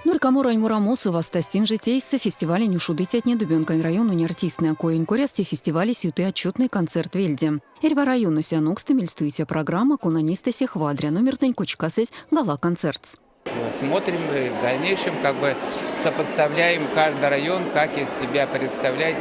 Нурька моронь морамосо вастасть инжеть эйсэ фестивалень ушодыцятне Дубёнкань райононь артисттнэ. Коень коряс те фестивалесь юты отчетной концерт вельде. Эрьва районось аноксты мельстуиця программа, конань эйстэ сех вадря номертнэнь кочкасызь гала-концертс. Смотрим в дальнейшем, как бы сопоставляем каждый район, как из себя представлять,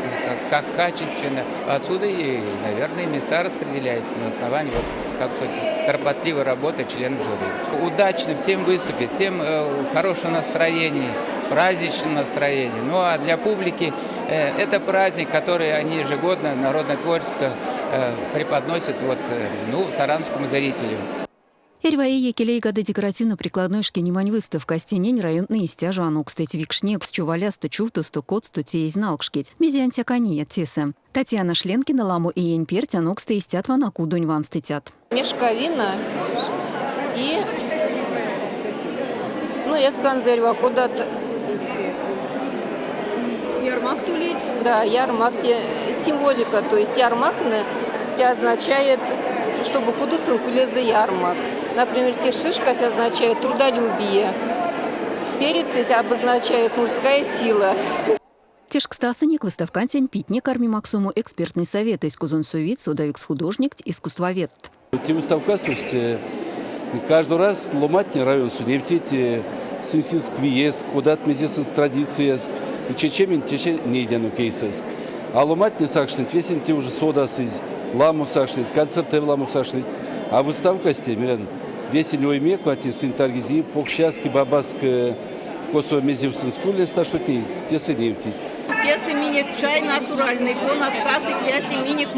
как, как качественно. Отсюда и, наверное, места распределяются на основании вот, как сказать, кропотливой работы членов жюри. Удачно всем выступить, всем э, хорошего настроения, праздничного настроения. Ну а для публики э, это праздник, который они ежегодно, народное творчество, э, преподносит вот, ну, саранскому зрителю. Эрьва ие келейгады декоративно-прикладной шкинемань выставкась. Тенень районтнэ истя жо анокстыть викшневкст, човалясто, чувтосто, коцтсто теезь налкшкеть. Мезе ансяк а неят тесэ. Татьяна Шленкина ламо иень перть аноксты истят вана кудонь ванстыцят. Мешковина и, ну, эсканзерва кодат. Ярмакт улить? Да, ярмак, символика, то есть ярмак означает, чтобы кудосонк улезэ ярмак. Например, те шишкась означает трудолюбие. Перец обозначает мужская сила. Тешкстасынек, выставкантень питне карми максомо экспертной советэсь, козонь совить содавикс художникть, искусствоведт. Те выставкасост каждый раз ломантне районсо невтить сынст виест, кодат мезе сынст традицияст, и течи течи нейдяно эйсэст. А ломантне сакшныть, весень те уже содасызь, ламо сакшныть, концертэв ламо сакшныть. А выставкась те, мерян, весень ойме, конатне сынь таргизи, покштяск, бабаск, косо мезе сынст ульнесь, что тесэ невтить. Тесэ минек чай натуральный, конат касыть весе минек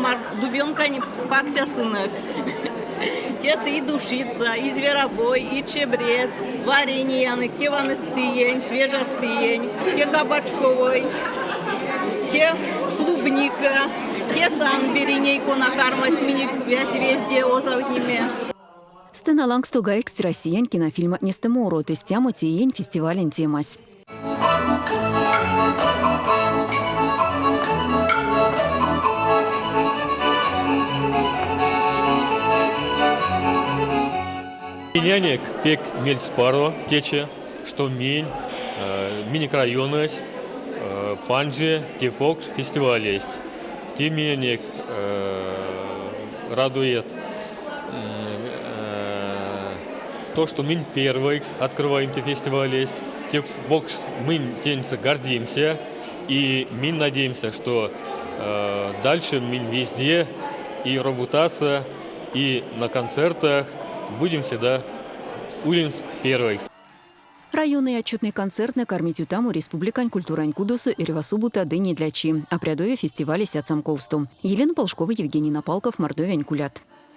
Дубенкань паксясынок. Тесэ и душица, и зверобой, и чебрец, вареньянок, те ваныстыень, свежастыень, те кабачковой, те клубника, те сандбери ней кона кармась минек весе везде озавтнеме. Сцена лангсто гайгсть Россиянь кинофильматнестэ морот, истямо те иень фестивалень темась. Миненек пек мельспаро течи, что минь минек районось панжи те покш фестивалесь. Те миненек радует то, что минь первойкс открываем те фестивалесь, те покш мы теньсэ гордимся, и минь надеемся, что дальше минь везде и роботасо, и на концертах будем всегда улемс первойкс. Районной отчетной концертнэ кармить ютамо Республикань культурань кудосо эрьва субута ды недлячи. А прядови фестивалесь ацамковсто. Елена Полшкова, Евгений Напалков, Мордовиянь кулят.